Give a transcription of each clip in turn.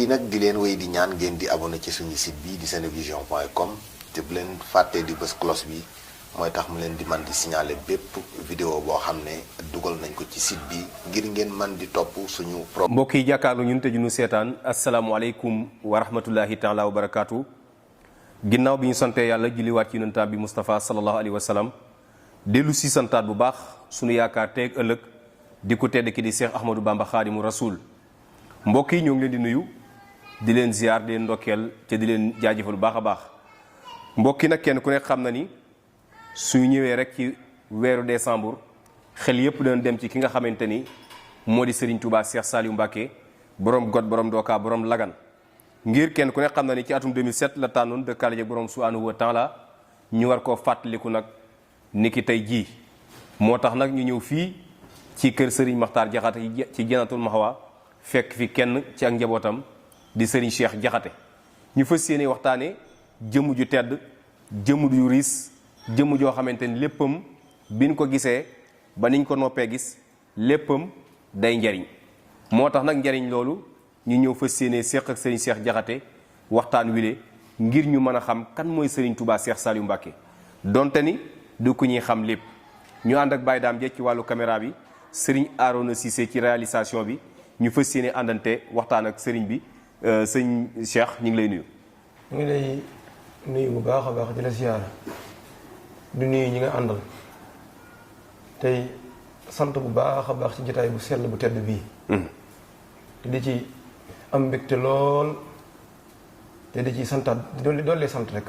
yi nag di leen wéy di ñaan ngeen di abonné ci suñu site bi di senevision.com te bu leen fàttee di bës cloche bi mooy tax mu leen di man di signaler bépp vidéo boo xam ne dugal nañ ko ci site bi ngir ngeen man di topp suñu mbokk yi jàkkaarlu ñun te ñu seetaan asalaamualeykum wa rahmatullahi taala wa barakaatu. ginnaaw bi ñu santee yàlla julliwaat ci yonentam bi Moustapha sallallahu alayhi wa sallam dellu si santaat bu baax suñu yaakaar teeg ëllëg di ko tedd ki di Cheikh Ahmadou Bamba Xaadimu Rasul. mbokk yi ñoo ngi leen di nuyu di leen ziar di leen ndokkeel te di leen jaajëfal bu baax a baax. mbokk yi nag kenn ku nekk xam na ni suñu ñëwee rek ci weeru décembre xel yépp dana dem ci ki nga xamante ni moo di Serigne Touba Cheikh Saliou Mbacké borom got borom dookaa borom lagan ngir kenn ku nekk xam na ni ci atum 2007 la tànnoon dëkkaale ji borom subhanahu wa taala ñu war koo fàttaliku nag niki tey jii. moo tax nag ñu ñëw fii ci kër Serigne Makhtar Diakhaté ci Jannatul Mahwa fekk fi kenn ci ak njabootam di Serigne Cheikh Diakhaté ñu fas yéene waxtaane jëmm ju tedd jëmm ju riis jëmm joo xamante ni léppam biñ ko gisee ba niñ ko noppee gis léppam day njariñ. moo tax nag njariñ loolu ñu ñëw fas yéene seq ak Serigne Cheikh Diakhaté waxtaan wile ngir ñu mën a xam kan mooy Serigne Touba Cheikh Saliou Mbacké donte ni du ku ñuy xam lépp. ñu ànd ak Baye Dame Dieng ci wàllu caméra bi Serigne Arona Cissé ci réalisation bi ñu fas yéene àndante waxtaan ak Serigne bi sëñ Cheikh ñu ngi lay nuyu. ñu ngi lay nuyu bu baax a baax di la siyaara du nuyu ñi nga àndal tey sant bu baax a baax ci jotaay bu sell bu tedd bii. te di ci am mbégte lool te di ci santaat doole sant rek.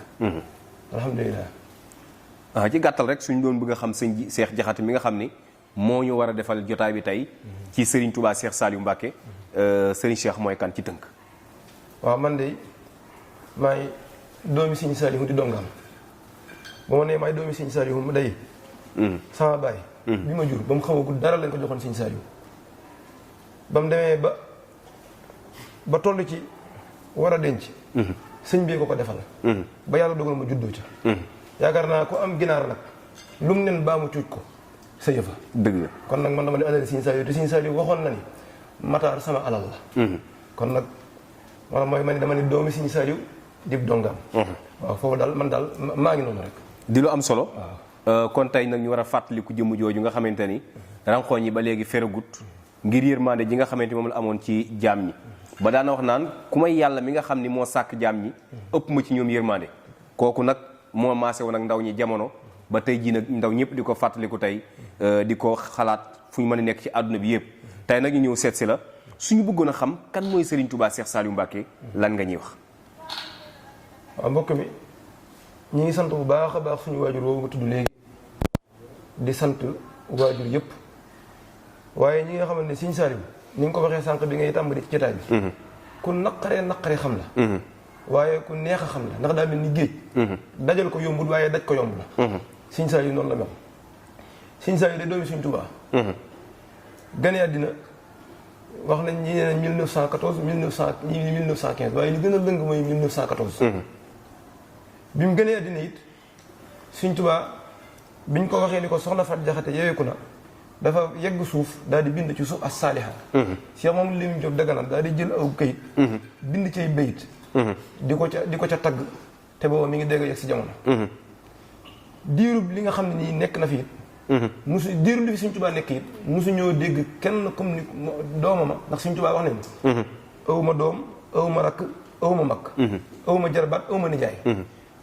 alhamdulilah. ci gàttal rek suñ doon bëgg a xam sëñ Cheikh Diakhaté mi nga xam ni moo ñu war a defal jotaay bi tey ci Serigne Touba Cheikh Saliou Mbacké Serigne Cheikh mooy kan ci tënk. waaw man de maay doomi Serigne Saliou di dongaam ba ma nee maay doomi Serigne Saliou ma day sama baay bi ma jur ba mu xamagul dara lañ ko joxoon Serigne Saliou ba mu demee ba toll ci war a denc sëñ bi ko defal ba yàlla dogal ma juddoo ca yaakaar naa ko am ginaar nag lu mu nen baa mu cuuj ko sa yëfa dëgg la kon nag man dama ne alal Serigne Saliou te Serigne Saliou waxoon na ni mataar sama alal la kon nag maanaam mooy ma ne dama ne doomi Serigne Saliou dib dongaam waaw foofu daal man daal maa ngi noonu rek di lu am solo kon tey nag ñu war a fàttaliku jëmm jooju nga xamante ni ranxooñ yi ba léegi feragut ngir yërmande ji nga xamante moom la amoon ci jaam ñi ba daana wax naan ku may yàlla mi nga xam ni moo sàkk jaam ñi ëpp ma ci ñoom yërmande kooku nag moo maase woon ak ndaw ñi jamono ba tey jii nag ndaw ñëpp di ko fàttaliku tey di ko xalaat fu ñu mën a nekk ci àdduna bi yëpp tey nag ñu ñëw seet si la suñu bëggoon a xam kan mooy Serigne Touba Cheikh Saliou Mbacké lan nga ñuy wax. waaw mbokk mi ñi ngi sant bu baax a baax suñu waajur woowu nga tudd léegi di sant waajur yëpp waaye ñi nga xamante ne Serigne Saliou ni nga ko waxee sànq bi ngay tàmbali ci jotaay bi ku naqaree xam la waaye ku neex a xam la ndax daa mel ni géej dajal ko yombul waaye daj ko yomb la Serigne Saliou noonu la mel Serigne Saliou de doomi Serigne Touba gane àddina wax nañ ñi ne 1914 1915 waaye li gën a lëng mooy 1914 bi mu gënee àddina it Serigne Touba biñ ko waxee ni ko soxna Fatou Diakhaté yeeweeku na dafa yegg suuf daal di bind ci suuf as saaliha Cheikh moom Lim Diop Dagana daal di jël aw kayit bind cay bayit di ko ca tagg te booba mi ngi dégg yegg si jamono diirub li nga xam ne nii nekk na fi it musu diirub li fi Serigne Touba nekk it musu ñoo dégg kenn comme ni doomama ndax Serigne Touba wax nañu awma doom awma rakk awma mag awma jarbaat awma nijaay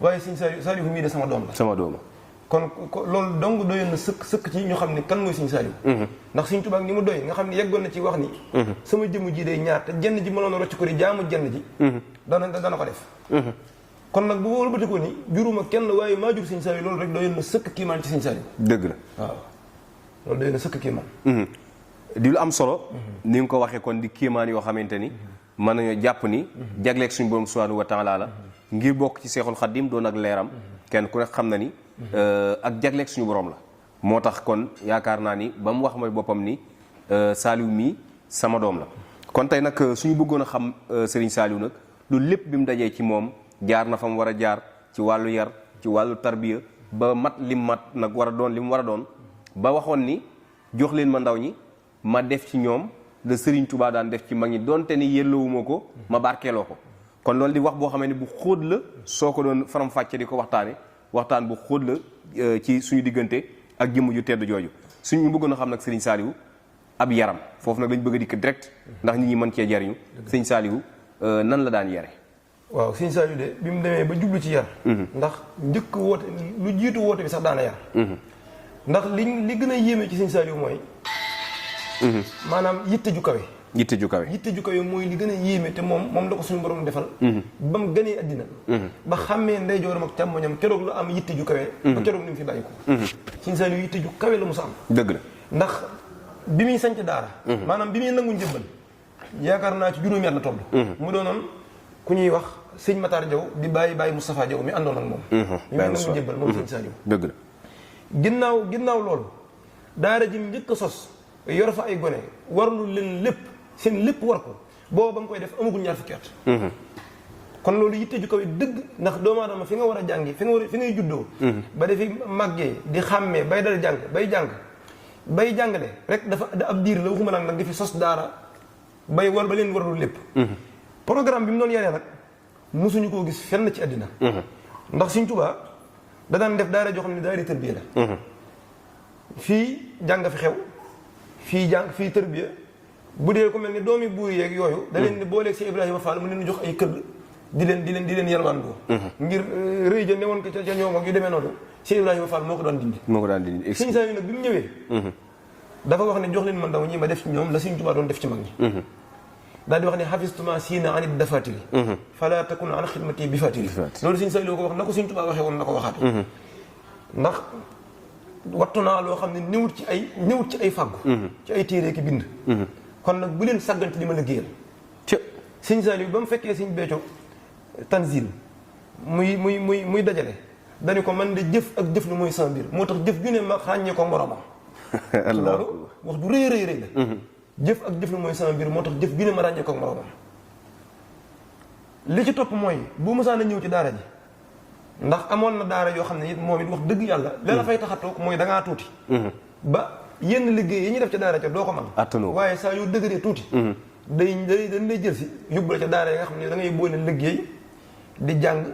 waaye Serigne Saliou mii de sama doom la sama doom kon loolu dong doyoon na sëkk ci ñu xam ni kan mooy Serigne Saliou ndax Serigne Touba ni mu doy nga xam ne yeggoon na ci wax ni sama jëmm ji day ñaar te jenn ji mënoon a rocc ko di jaamu jenn ji dana ko def kon nag bu wëlbati ko ni juruma kenn waaye maa jur Serigne Saliou loolu rek doyoon na sëkk kiimaan ci Serigne Saliou dëgg la waaw loolu doyoon na sëkk kiimaan di lu am solo ni nga ko waxee kon di kiimaan yoo xamante ni mën nañoo jàpp ni jagleeg suñu borom subhanahu wa taala la ngir bokk ci Seexul Xaddim doon ak leeram kenn ku nekk xam na ni ak jagleeg suñu borom la moo tax kon yaakaar naa ni ba mu wax mooy boppam ni Saliou mii sama doom la kon tey nag suñu bëggoon a xam Serigne Saliou nag loolu lépp bi mu dajee ci moom jaar na fa mu war a jaar ci wàllu yar ci wàllu tarbiya ba mat lim mat nag war a doon li mu war a doon ba waxoon ni jox leen ma ndaw ñi ma def ci ñoom la Serigne Touba daan def ci mag ñi donte ni yelloowuma ko ma barkeeloo ko kon loolu di wax boo xamee ne bu xóot la soo ko doon faram-fàcce di ko waxtaan bu xóot la ci suñu diggante ak jëmm ju tedd jooju suñu bëggoon a xam nag Serigne Saliou ab yaram foofu nag lañ bëgg a dikk direct ndax nit ñi mën cee jariñu Serigne Saliou nan la daan yare waaw Serigne Saliou de bi mu demee ba jublu ci yar ndax njëkk woote lu jiitu woote bi sax daana yar ndax li gën a yéeme ci Serigne Saliou mooy maanaam yitte ju kawe mooy li gën a yéeme te moom la ko suñu borom defal ba mu gënee addina ba xàmmee ndeyjooram ak càmmoñam keroog la am yitte ju kawe ba keroog ni mu fi bàyyi ko Serigne Saliou yitte ju kawe la mu sa am dëgg la ndax bi muy sanc daara maanaam bi muy nangu njëbbal yaakaar naa ci juróomi at la toll mu doonoon ku ñuy wax sëñ Matar Diaw di bàyyi Moustapha Diaw mi àndoon ak moom bi muy nangu njëbbal moom Serigne Saliou dëgg la ginnaaw loolu daara ji njëkk a sos yor fa ay gone warlu leen lépp seen lépp war ko booba ba nga koy def amagul ñaar fukki at kon loolu yitte ju kaw dëgg ndax doomu aadama fi nga war a jàngi fi ngay juddoo ba defi màggee di xàmmee bay dal jàng bay jàngale rek dafa ab diir la waxuma nag di fi sos daara ba leen warlu lépp programme bi mu doon yaree nag mosuñu koo gis fenn ci àddina ndax Sëriñ Tuubaa da daan def daara joo xam ne daara tërbiya la fii jàng fi xew fii tërbiya bu dee ko mel ni doomi buur yeeg yooyu da leen di booleeg si Ibrahima Fall mu leen jox ay këll di leen yalwaan doo ngir rëy ja newoon ko ca ñoom ak yu demee noonu si Ibrahima Fall moo ko daan dindi Serigne Saliou nag bi mu ñëwee dafa wax ne jox leen ma ndaw ñi ma def ci ñoom la Serigne Touba doon def ci mag ñi daal di wax ne xafistuma siina anit dafatiri fala takun an xidmati bi fatiri loolu Serigne Saliou ko wax na ko Serigne Touba waxee woon na ko waxaat ndax wattu naa loo xam ne néewut ci ay fàggu ci ay téere ki bind kon nag bu leen sàggante di ma liggéeyal Serigne Saliou ba mu fekkee Serigne Béthio tanzil muy dajale dañu ko man de jëf ak jëf lu mooy sama mbir moo tax jëf ju ne ma xàññee ko moromam loolu wax du rëy la jëf ak jëf lu mooy sama mbir moo tax jëf ju ne ma ràññee ko moromam li ci topp mooy bu mësaan a ñëw ci daara ji ndax amoon na daara yoo xam ne it moom it wax dëgg yàlla la fay tax a toog mooy da ngaa tuuti ba yenn liggéey yi ñuy def ca daara ca doo ko man waaye saa yu dëgëree tuuti dañ lay jël si yóbbu la ca daara yi nga xam ne da ngay boole liggéey di jàng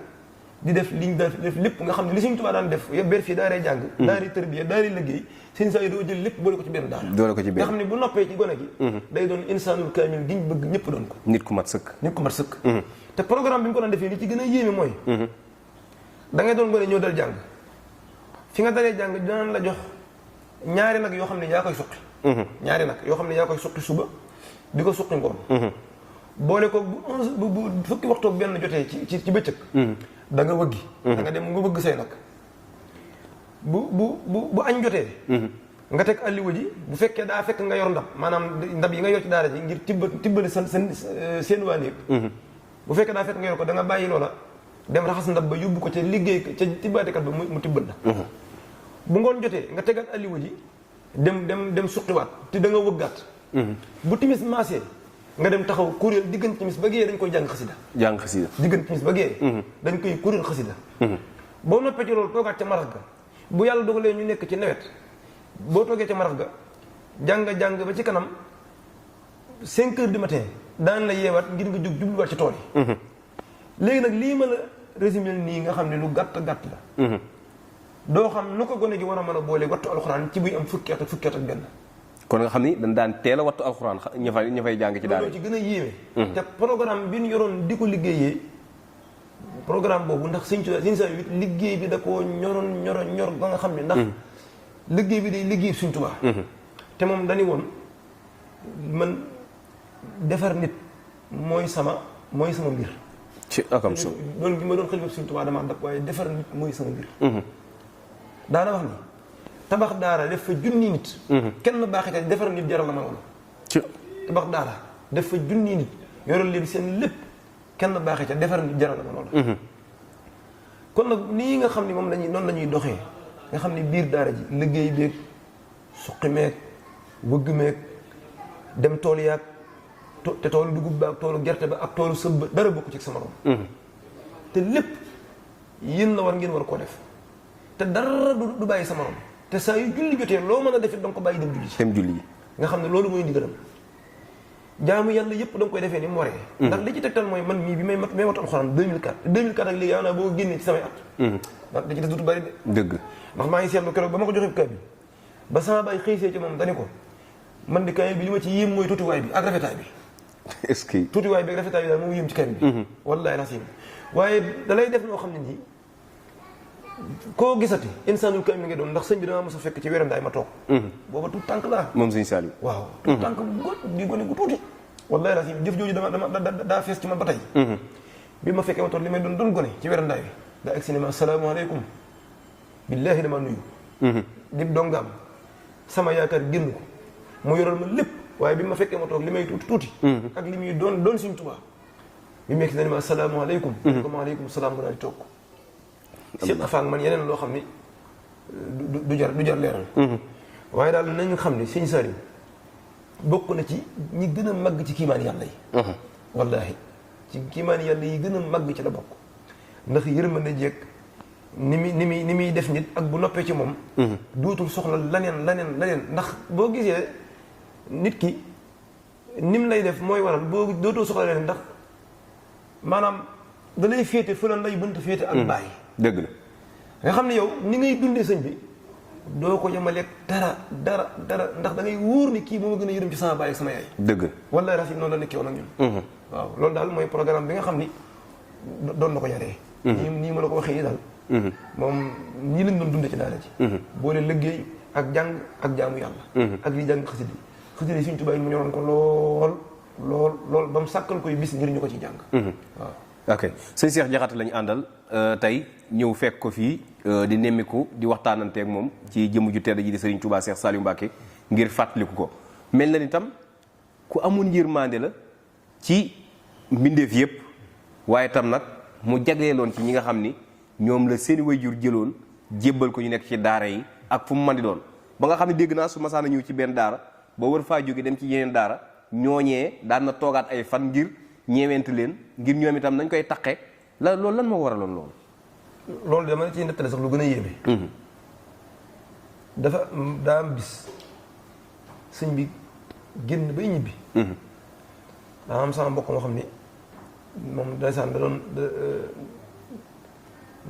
di def liñ def lépp nga xam ne li Serigne Touba daan def ber fii daaray jàng daari tërbiya daari liggéey Serigne Saliou doo jël lépp boole ko ci benn daara nga xam ne bu noppee ci gone gi day doon insaanul kaamil giñ bëgg ñëpp doon ko nit ku mat sëkk te programme bi mu ko daan defee li ci gën a yéeme mooy da ngay doon gone ñëw dal jàng fi nga dalee jàng dinaan la jox ñaari nag yoo xam ne yaa koy suqi suba di ko suqi ngoon boole ko bu fukki waxtu ak benn jotee ci bëccëg da nga wëggi da nga dem nga wëgg say nag bu añ jotee nga teg alliwa ji bu fekkee daa fekk nga yor ndab yi nga yor ci daara ji ngir tibbali seen waa néeg bu fekkee daa fekk nga yor ko da nga bàyyi loola dem raxas ndab ba yóbbu ko ca liggéey ca tibbaatekat ba mu tibbal la bu ngoon jotee nga tegaat alliwa ji dem suqiwaat te da nga wëggaat bu timis maasee nga dem taxaw kuréel diggante timis ba géeyee dañ koy jàng xasida diggante timis ba géeyee dañ koy kuréel xasida boo noppee ci loolu toogaat ca marax ga bu yàlla dogalee ñu nekk ci nawet boo toogee ca marax ga jàng ba ci kanam 5 heures du matin daan la yeewaat ngir nga jóg jubluwaat ci tool yi léegi nag lii ma la résumé nii nga xam ne lu gàtt la doo xam nu ko gone gi war a mën a boole wattu alxuraan ci buy am fukki at ak benn kon nga xam ni dañ daan teel a wattu alxuraan ña fay jàng ci daara loolu ci gën a yéeme te programme bi ñu yoroon di ko liggéeyee programme boobu ndax Serigne Saliou liggéey bi da koo ñor ba nga xam ne ndax liggéey bi day liggéey Serigne Touba te moom dañu woon man defar nit mooy sama mbir ci akam so loolu gi ma doon xalifa Serigne Touba dama dab waaye defar nit mooy sama mbir daana wax ni tabax daara def fa junni nit kenn baaxee defar nit jaral la ma loolu tabax daara def fa junni nit yoral leen seen lépp kenn baaxee ca defar nit jaral la ma loolu kon nag nii nga xam ne moom noonu la ñuy doxee nga xam ne biir daara ji liggéey beeg suqi meeg wëgg meeg dem tool yaag te toolu dugub ba ak toolu gerte ba ak toolu sëb ba dara bokku ci sama morom te lépp yéen la ngeen war koo def te dara du bàyyi sama morom te saa yu julli jotee loo mën a defit danga ko bàyyi dem julli yi nga xam ne loolu mooy ndigalam jaamu yàlla yëpp da nga koy defee ni mu waree. ndax li ci tegtal mooy man mii bi may matu alxuraan 2004 ak léegi yaa naa boo génnee ci samay at. ndax da ci des dutu bari de. dëgg ndax maa ngi seetlu keroog ba ma ko joxee kaay bi ba sama baay xëysee ci moom dani ko man di kaay bi li ma ci yéem mooy tuutiwaay bi ak rafetaay bi. est-ce que tuutiwaay bi ak rafetaay bi daal moom yéem ci kaay bi. wallaahi rasim waaye da lay def loo xam ne nii koo gisati insaanul kaamil nga doon ndax sëñ bi dama mos a fekk ci weeram daay ma toog. booba tuut tànk laa. moom sëñ Saliou. waaw tuut tànk bu góor di gone gu tuuti. wallaahi rasim jëf jooju daa fees ci man ba tey. bi ma fekkee ma toog li may doon gone ci weeram daay bi daa egsi ne ma asalaamaaleykum billaahi dama nuyu. dib dongaam sama yaakaar génn ko mu yoral ma lépp waaye bi ma fekkee ma toog li may tuuti. ak li muy doon Sëñ Tuubaa bi mu egsi ne ma asalaamaaleykum. maaleykum salaam nga daal di toog. Cheikh Afaak man yeneen loo xam ni du jar leeral. waaye daal nañu xam ne Sëñ Saliou bokk na ci ñi gën a màgg ci kiimaan yàlla yi. wallaahi ci kiimaan yàlla yi gën a màgg ci la bokk. ndax yërmande jeeg ni muy def nit ak bu noppee ci moom. dootul soxla laneen ndax boo gisee nit ki nim lay def mooy waral boo dootoo soxla leneen ndax maanaam da lay féete fu la lay bënt féete ak bàyyi. dëgg la nga xam ne yow ni ngay dundee sëñ bi doo ko yemaleeg dara ndax da ngay wóor ni kii moo ma gën a yërëm ci sama baay ak sama yaay. dëgg wallaay rafet noonu la nekkee woon ak ñun. waaw loolu daal mooy programme bi nga xam ni doon na ko yaree. nii ma la ko waxee nii daal. moom ñii lañ doon dundee ci daara ji. boole liggéey ak jàng ak jaamu yàlla. ak li jàng xasida yi Sëñ Tuubaa yi mu ñoroon ko lool ba mu sàkkal koy bis ngir ñu ko ci jàng. waaw. ok sëñ Cheikh Diakhaté lañu àndal tey ñëw fekk ko fii di nemmiku di waxtaananteeg moom ci jëmm ju tedd ji di Serigne Touba Cheikh Saliou Mbacké ngir fàttaliku ko mel na ni tam ku amoon yërmande la ci mbindeef yëpp waaye tam nag mu jagleeloon ci ñi nga xam ni ñoom la seeni wayjur jëloon jébbal ko ñu nekk ci daara yi ak fu mu mën di doon ba nga xam ne dégg naa su masaana ñëw ci benn daara ba war faa jóge dem ci yeneen daara ñooñee daan na toogaat ay fan ngir ñeewent leen ngir ñoom itam nañ koy taqe loolu lan moo waraloon loolu. loolu dama ciy nettali sax lu gën a yéeme. daa am bis sëñ bi génn bay ñibbi. daa am sama mbokk moo xam ni moom ndeysaan da doon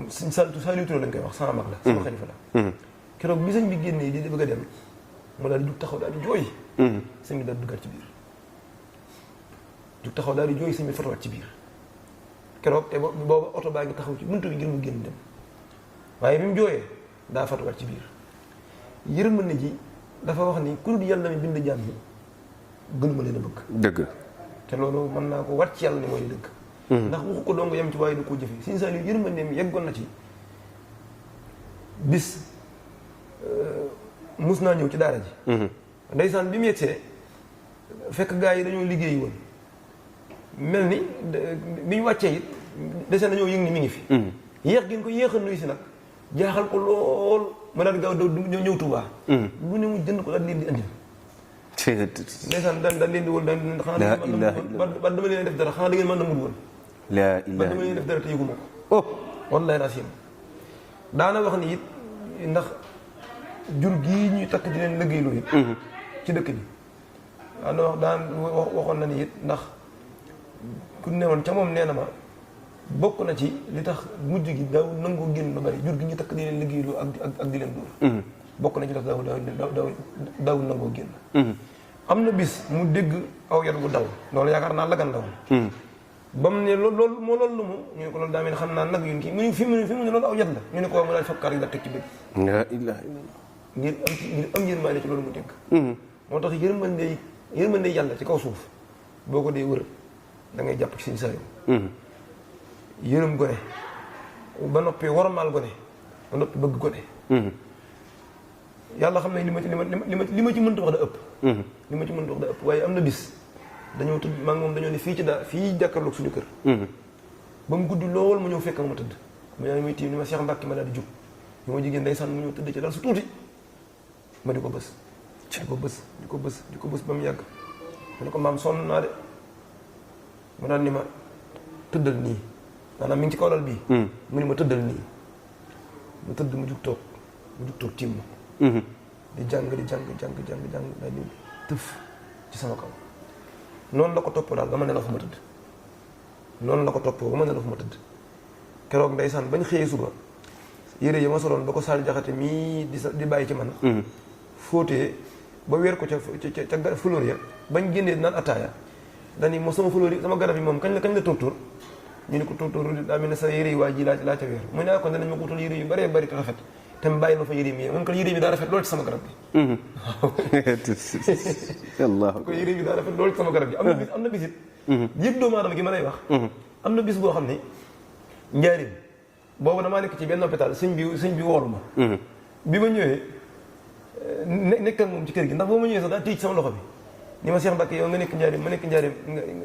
sëñ Saliou Touré lañ koy wax sama mag la. sama xalifa la. keroog bi sëñ bi génnee di bëgg a dem mu daal di jug taxaw daal di jooy. sëñ bi daal di duggaat ci biir. jug taxaw daal di jooy sëñ bi fotowaat ci biir keroog te booba oto baa ngi taxaw ci buntu bi ngir mu génn dem waaye bi mu jooyee daa fotowaat ci biir yërmande ji dafa wax ni ku dul yàlla mi bind jaam yi gënuma leen a bëgg. dëgg te loolu mën naa ko wat ci yàlla ni mooy dëgg. ndax waxu ko dong yem ci waaye du ko jëfee Sëñ Saliou yërmandeem yeggoon na ci bis mus naa ñëw ci daara ji. ndeysaan bi mu yegsee fekk gaa yi dañoo liggéeyi woon. mel ni bi ñu wàccee it dese nañoo yëg ni mi ngi fi. yéex gi ko yéex a nuyu si nag jaaxal ko lool ma daal gaaw daw ñëw Tuubaa. lu ne mu jënd ko daal leen di andil. ndeysaan daal leen di wol daal xanaa ba dama leen def dara xanaa da ngeen mën na mud woon. la ba dama leen def dara te yëguma ko. wallahi rasim daana wax ni it ndax jur gii ñuy takk di leen liggéeyloo it. ci dëkk bi waxoon na ni it ndax. ku ne woon ca moom nee na ma bokk na ci li tax mujj gi daaw nangoo génn lu bari jur gi ñu takk di leen liggéeyloo ak di leen dóor. bokk na ci tax daaw nangoo génn. am na bis mu dégg aw yat bu daw loolu yaakaar naa lagan la woon. ba mu ne loolu lu mu ñu ne ko loolu daa mel ni xam naa nag yun kii mu ne fi mu ne loolu aw yat la ñu ne ko mu daal fab kar yi la teg ci bët. ngir am yërmande ci loolu mu dégg. moo tax yërmande yàlla ci kaw suuf boo ko dee wër da ngay jàpp ci Sëñ Saliou. yërëm gone ba noppi wormaal gone ba noppi bëgg gone. yàlla xam ne li ma ci mënta wax da ëpp. li ma ci mënta wax da ëpp waaye am na bis dañoo tëdd maa ngi moom dañoo ne fii ci fii jàkkaarloog suñu kër. ba mu guddi lool mu ñëw fekk ma tëdd. mu ñëw muy tiim ni ma Cheikh Mbacke ma daal di jug ñu ma jigéen ndeysaan mu ñëw tëdd ci dal su tuuti ma di ko bës. di ko bës ba mu yàgg ma ne ko maam sonn naa de. mu naan ni ma tëddal nii maanaam mi ngi ci kaw lal bii. mu ni ma tëddal nii mu tëdd mu jug toog tiim ma. di jàng daal di tëf ci sama kaw noonu la ko toppoo daal ba ma nelaw fa ma tëdd noonu la ko toppoo ba ma nelaw fa ma tëdd keroog ndeysaan bañ xëyee suba yére yi ma soloon ba ko Sall Jaxate mii di bàyyi ci man fóotee ba weer ko ca fleur ya bañ génnee naan attaaya dani mo sama fleur yi sama garab yi moom kañ la tóortóor ñu ne ko tóortóor daa mel ne sa yére yi waa ji laa ca weer mu ne kon danañ ma ko wutal yére yu bëree bëri te rafet te mu bàyyi ma fa yére mi mun ko yére mi daa rafet loolu ci sama garab bi waaw ko yére mi daa rafet loolu ci sama garab bi am na bisit yëpp doomu aadama gi ma lay wax am na bis boo xam ne njaarim boobu damaa nekk ci benn hôpital sëñ bi woolu ma bi ma ñëwee nekk ak moom ci kër gi ndax boo ma ñëwee sax daa téye ci sama loxo bi ni ma Cheikh Mbacke yow nga nekk njaarim ma nekk njaarim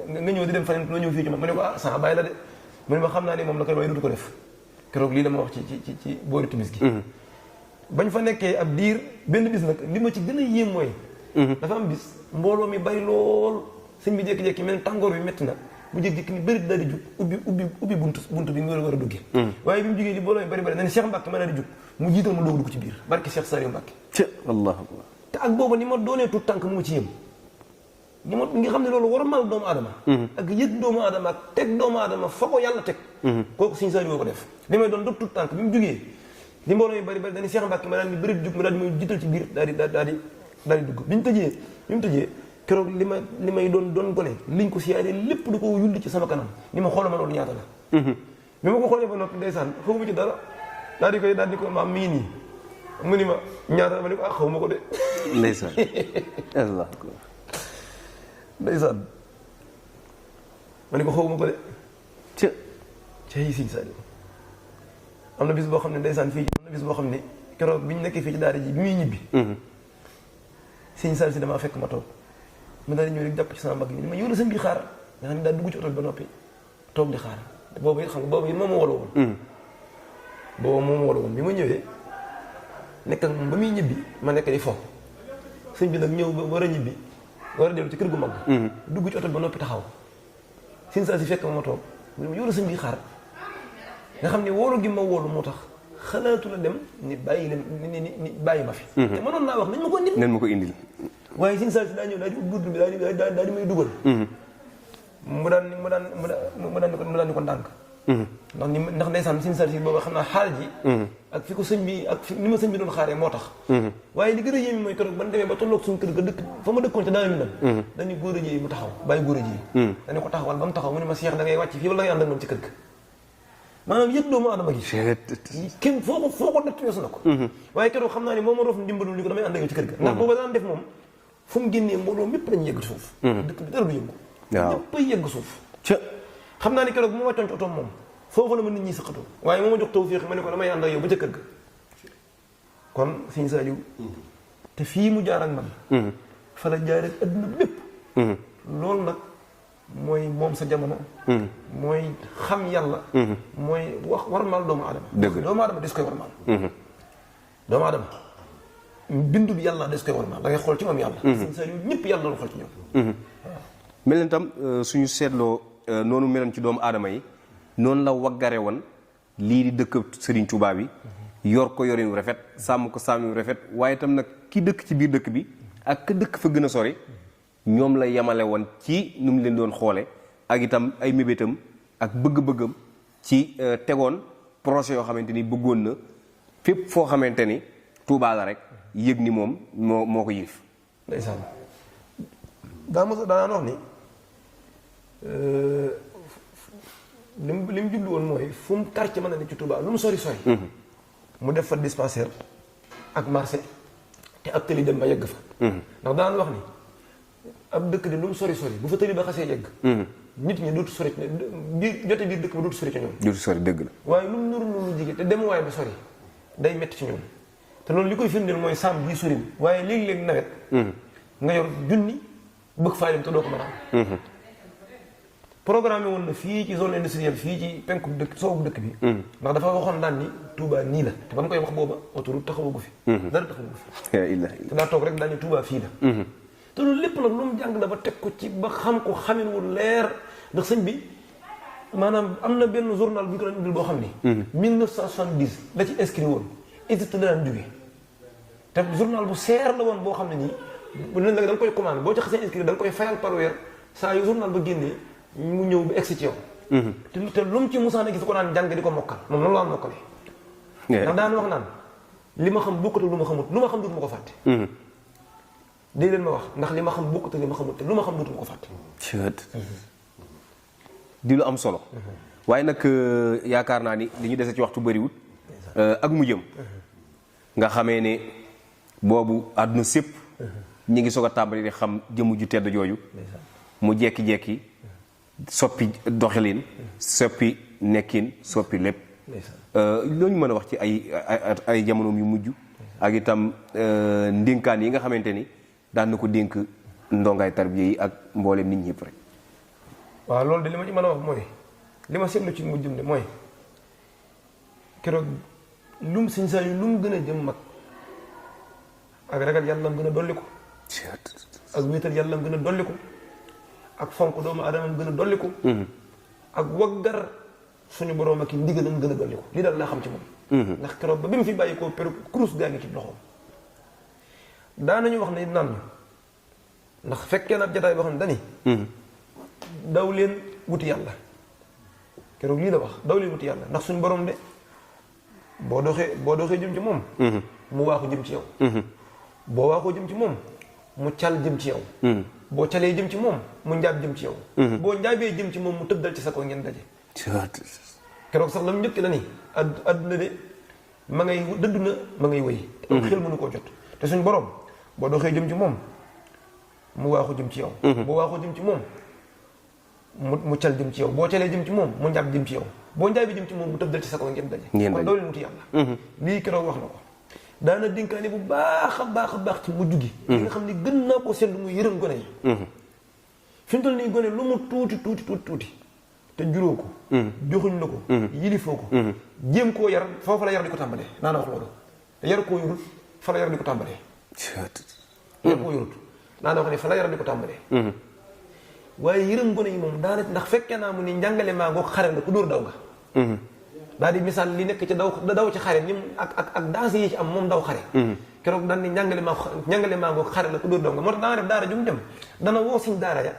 nga ñëw di dem faneen nga ñëw fii ci man ma ne ko sama bàyyi la de mu ne ma xam naa ne moom la koy waaye dootu ko def keroog lii la ma wax ci boori timis gi bañ fa nekkee ab diir benn bis nag li ma ci gën a yéem mooy dafa am bis mbooloo mi bari lool sëñ bi jékki-jékki mel tàngoor bi métti na bu jékki-jékki ni bëri daal di jug ubbi bunt bi nga war a duggee waaye bi mu jógee li mbooloo mi bari na ne Cheikh Mbacke ma daal di jug mu jiital ma doog dugg ci biir barke Cheikh Saliou Mbacke allahu akbar te ak booba ni ma doonee tout tànk mu ma ci yëm ni ma nga xam ne loolu war a mal doomu aadama ak yëg doomu aadama ak teg doomu aadama fa ko yàlla teg kooku Sëñ Saliou ko def li may doon tout tànk bi mu jógee li mbooloo mi bari dañu Cheikh Mbacke ma daal di bëri jug ma daal di may jiital ci biir daal di dugg bi mu tëjee keroog li may doon gone liñ ko siyaaree lépp du ko yulli ci sama kanam ni ma xoolal ma loolu ñaata la bi ma ko xoolee ba noppi ndeysaan xawma ci dara daal di ko maam mi ngi nii mu ni ma ñaata ma ni ko xawma ko de ndeysaan Allah ndeysaan ma ni ko xawma ko de cay Sëñ Saliou am na bis boo xam ne ndeysaan fii am na bis boo xam ne keroog bi ñu nekkee fii ci daara ji bi muy ñibbi Sëñ Saliou si damaa fekk ma toog mu daal di ñëw rek jàpp ci sama mbagg bi ni ma yow la sëñ bi xaar nga xam ne daal dugg ci oto bi ba noppi toog di xaar boobu it xam nga boobu it moom ma wala woon bi ma ñëwee nekk ak moom ba muy ñibbi ma nekk di fo sëñ bi nag ñëw ba war a ñibbi war a dellu ci kër gu mag dugg ci oto bi ba noppi taxaw Sëñ Saliou si fekk ma toog mu ne ma yow la sëñ bi xaar nga xam ne wóolu gi ma wóolu moo tax xalaatu la dem ni bàyyi leen ni bàyyi ma fi te mënoon naa wax nañ ma ko indil waaye Sëñ Saliou si daa ñëw daal di ubbi bunt bi daal di may dugal mu daan ni ko ndànk ndax ndeysaan Sëñ Saliou si booba xam naa xaal ji ak fi ko sëñ bi ak ni ma sëñ bi doon xaaree moo tax waaye li gën a yéemi mooy keroog ban demee ba tolloog suñu kër ga dëkk fa ma dëkkoon ca daal mi dem dañu góor a jéey mu taxaw bàyyi góor a jéey dañu ko taxawal ba mu taxaw mu ne ma Cheikh da ngay wàcc fii wala da ngay ànd ak man ci kër ga maanaam yëg doomu adama gi kenn foo ko natt weesu na ko waaye keroog xam naa ne moom ma roof ndimbalu li ko damay ànd ak yow ci kër ga ndax booba daan def moom fu mu génnee mbooloo mépp dañu yegg suuf dëkk bi dara du yëngu ñëpp ay yegg suuf xam naa ni keroog bu ma wàccoon ci otoom moom foofu la ma nit ñi sëqatoo waaye moo ma jox tawfiix ma ne ko damay ànd ak yow ba ca kër ga kon Sëñ Saliou te fii mu jaar ak man fa la jaar ak adduna bépp loolu nag mooy moom sa jamono mooy xam yàlla mooy wax warmaal doomu aadama doomu aadama des koy warmaal doomu aadama bindu bi yàlla des koy warmaal da ngay xool ci moom yàlla Sëñ Saliou ñëpp yàlla la xool ci ñoom mel na tam suñu seetloo noonu meloon ci doomu aadama yi noonu la waggare woon lii di dëkk Serigne Touba bi yor ko yorin wu rafet sàmm ko sàmm wu rafet waaye itam nag ki dëkk ci biir dëkk bi ak ka dëkk fa gën a sori ñoom la yemale woon ci nu mu leen doon xoole ak itam ay mébétam ak bëgg-bëggam ci tegoon projet yoo xamante ni bëggoon na fépp foo xamante ni Touba la rek yëg ni moom moo ko yilif ndeysaan daanaan wax ni li mu jublu woon mooy fu mu quartier mën na ne ci Touba lu mu sori sori mu def fa dispensaire ak marché te ab tëli dem ba yegg fa ndax daan wax ni ab dëkk de lu mu sori sori bu fa tëli ba xasee yegg nit ñi dootu sori biir jote biir dëkk ba dootu sori ci ñoom dootu sori dëgg la waaye lu mu nuru lu jige te dem waaye ba sori day metti ci ñoom te loolu li koy firndeel mooy sàmm bii sori waaye léegi-léegi nawet nga yor junni bëgg faa dem te doo ko mën a am programme woon na fii ci zone industrielle fii ci penku dëkk soowu dëkk bi ndax dafa waxoon daan ni Touba nii la te ba mu koy wax booba autoroute taxawagu fi dara taxawagu fi te daa toog rek daal ni Touba fii la te loolu lépp nag lu mu jàng la ba teg ko ci ba xam ko xamin wu leer ndax sëñ bi maanaam am na benn journal bu ñu ko doon indil boo xam ni 1970 la ci inscrit woon Égypte la daan jógee te journal bu seer la woon boo xam ne nii bu ne la da nga koy commandé boo ci xasee inscrit da nga koy fayal par weer saa yu journal ba génnee mu ñëw ba egsi ci yow. te lu mu ci musaan a gis ko naan jàng di ko mokkal moom noonu la mokkale. ndax daan wax naan li ma xam bokkut ak lu ma xamut lu ma xam dutuma ko fàtte. day leen ma wax ndax li ma xam bokkut ak li ma xamut te lu ma xam dutuma ko fàtte. di lu am solo. waaye nag yaakaar naa ni li ñu dese ci waxtu bëriwut. ak mu jëm. nga xamee ne boobu àdduna sépp ñi ngi soog a tàmbali di xam jëmm ju tedd jooju. mu jekki-jekki soppi doxalin soppi nekkin soppi lépp. loo ñu mën a wax ci ay jamonoom yu mujj. ak itam ndénkaan yi nga xamante ni daan na ko dénk ndongaay tarbiya yi ak mboolem nit ñëpp rek. waaw loolu de li ma ci mën a wax mooy li ma seetlu ci mujjum de mooy keroog lum Sëñ Saaliw lu mu gën a jëm mag ak ragal yàlla am gën a dolli ko ak wéetal yàlla am gën a dolli ko ak fonk doomu aadama am gën a dolli ko ak waggar suñu boroom ak i ndigalam gën a dolli ko lii daal laa xam ci moom ndax keroog ba bi mu fi bàyyi ko per kurus gaa ngi ci loxoom daanañu wax ne naan ñu ndax fekkee na ab jataay boo xam ne dani daw leen wuti yàlla keroog lii la wax daw leen wuti yàlla ndax suñu borom de boo doxee jëm ci moom mu waaxu jëm ci yow boo waaxoo jëm ci moom mu cal jëm ci yow boo calee jëm ci moom mu njaab jëm ci yow boo njaabee jëm ci moom mu tëddal ci sa kaw ngeen daje keroog sax la mu njëkk la ni adduna de ma ngay dëdd na ma ngay wéy te xel mënu koo jot te suñ borom boo doxee jëm ci moom mu waaxu jëm ci yow boo waaxoo jëm ci moom mu cal jëm ci yow boo calee jëm ci moom mu njaab jëm ci yow boo njaabee jëm ci moom mu tëddal ci sa kaw ngeen daje kon doo leen wuti yàlla lii keroog wax na ko daana dénkaane bu baax a baax ci mujj gi li nga xam ne gën naa koo seetlu muy yërëm gone yi fi mu toll nii gone lu mu tuuti te juróo ko joxuñ la ko yilifoo ko jéem koo yar foofu la yar di ko tàmbalee naa na wax loolu te yar koo yurut fa la yar di ko tàmbalee yar koo yurut naa na wax ne fa la yar di ko tàmbalee waaye yërëm gone yi moom daana ndax fekkee naa mu ni njàngale maa ngoog xare la ku dóor daw nga daal di misaal li nekk ci daw ci xare ni ak danse yi ci am moom daw xare keroog daan ni njàngale maa ngoog xare la ku dóor daw nga moo tax daana def daara ju mu dem dana woo siñ daara ya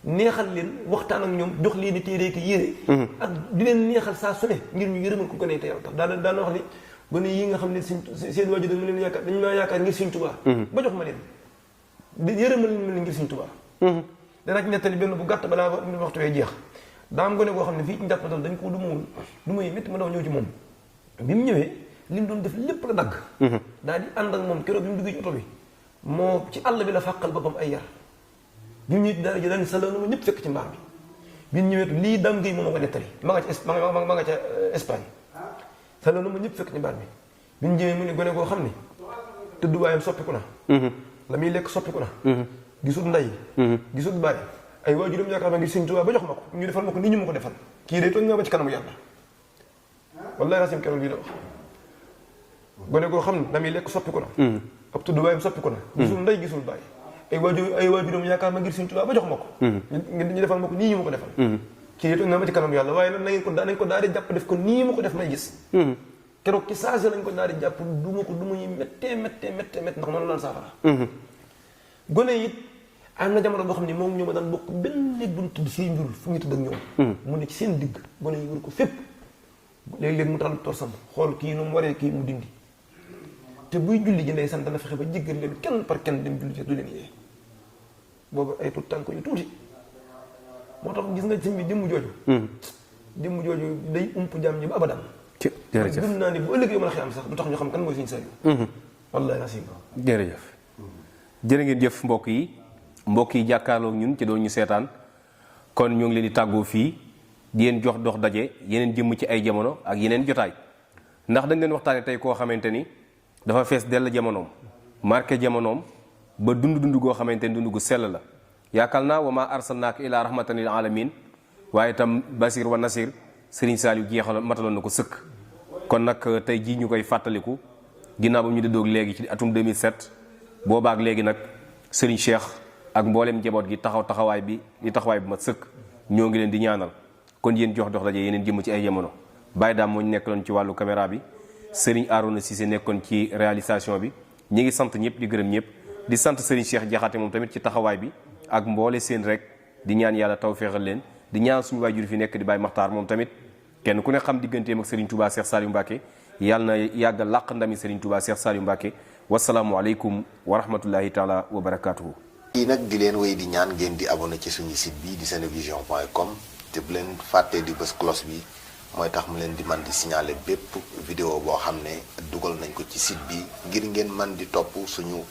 neexal leen waxtaan ak ñoom jox leen di téere ki yére ak di leen neexal saa su ne ngir ñu yërëmal ko gone te yàlla tax daana wax ni gone yi nga xam ne seen waajur dañu leen yaakaar dañu maa yaakaar ngir Sëñ Tuubaa ba jox ma leen di yërëmal leen ngir Sëñ Tuubaa dana ci nettali benn bu gàtt balaa waxtu wee jeex daa am gone koo xam ne fii ci njàppatal dañ ko duma yi métti ma daw ñëw ci moom bi mu ñëwee li mu doon def lépp la dagg daal di ànd ak moom keroog bi mu duggee ci oto bi moo ci àll bi la fàqal boppam ay yar bi mu ñëwee daara ji daal sala na ma ñëpp fekk ci mbaar bi mu ñëwee lii Dame Gueye moom ma ko nettali ma nga ca Espagne sala na ma ñëpp fekk ci mbaar bi mu ñëwee mu ne gone koo xam ne tëdduwaayam soppiku na la muy lekk soppiku na gisul nday gisul bàyyi ay waajuram yaakaar naa ngi Sëñ Tuubaa ba jox ma ko ñu defal ma ko ni ñu ma ko defal kii day tooñ nga ba ci kanamu yàlla wallahi rasim keroog lii la wax gone koo xam ne la muy lekk soppiku na ab tëdduwaayam soppiku na gisul nday gisul bàyyi ay waajuram yaakaar ma ngir Sëñ Tuubaa ba jox ma ko ñu defal ma ko nii ñu ma ko defal kii day tooñ nga ba ci kanamu yàlla waaye nag nañ ko daal di jàpp def ko nii ma ko def may gis keroog ci saase lañ ko daal di jàpp duma ko duma yi méttee ndax mënu laan saafara gone it am na jamono boo xam ne moom ñoo ma daan bokk benn néeg bu ñu tëdd fii njurul fu ñu tëdd ak ñoom mu ne ci seen digg gone yi wër ko fépp léeg-léeg mu taal torsam xool kii nu mu waree kii mu dindi te buy julli ji ndeysaan dana fexe ba jéggal leen kenn par kenn dem julli ci du leen yee boobu ay tuut tànk yu tuuti moo tax gis nga sëñ bi jëmm jooju day ump jaam ñi ba abadan jërëjëf gëm naa ni bu ëllëgee mën a xiyam sax du tax ñu xam kan mooy Sëñ Saaliw wallaahi asim jërëjëf jërë ngeen jëf mbokk yi jàkkaarloog ñun ci doon ñu seetaan kon ñu ngi leen di tàggoo fii di leen jox dox daje yeneen jëmm ci ay jamono ak yeneen jotaay ndax dañ leen waxtaane tey koo xamante ni dafa fees dell jamonoom marqué jamonoom ba dund goo xamante ni dund gu sell la yaakaar naa wa maa arsalnaaka ilaa rahmatan lil alamin waaye itam basir wa nasir Sëriñ Saaliw jeexal mataloon na ko sëkk kon nag tey jii ñu koy fàttaliku ginnaaw ba ñu dëddoog léegi ci atum 2007 boobaak léegi nag Sëriñ Cheikh ak mbooleem njaboot gi taxawaay bi bu mat sëkk ñoo ngi leen di ñaanal kon yéen jox dox daje yeneen jëmm ci ay jamono Baye Dame moo ñu nekkoon ci wàllu caméra bi Serigne Arouna Cissé nekkoon ci réalisation bi ñi ngi sant ñëpp di gërëm ñëpp di sant Serigne Cheikh Diakhaté moom tamit ci taxawaay bi ak mboole seen rek di ñaan yàlla tawféexal leen di ñaan suñu waajur fi nekk di Baye Makhtar moom tamit kenn ku ne xam digganteem ak Serigne Touba Cheikh Saliou Mbacké yàlla na yàgg làq ndami Serigne Touba Cheikh Saliou Mbacké wasalaamu aleykum wa rahmatullahi taala wa barakatuhu. kii nag di leen wéy di ñaan ngeen di abonné ci suñu site bi di senevision.com te bu leen fàttee di bës cloche bi mooy tax mu leen di man di signaler bépp vidéo boo xam ne dugal nañ ko ci site bi ngir ngeen man di topp suñu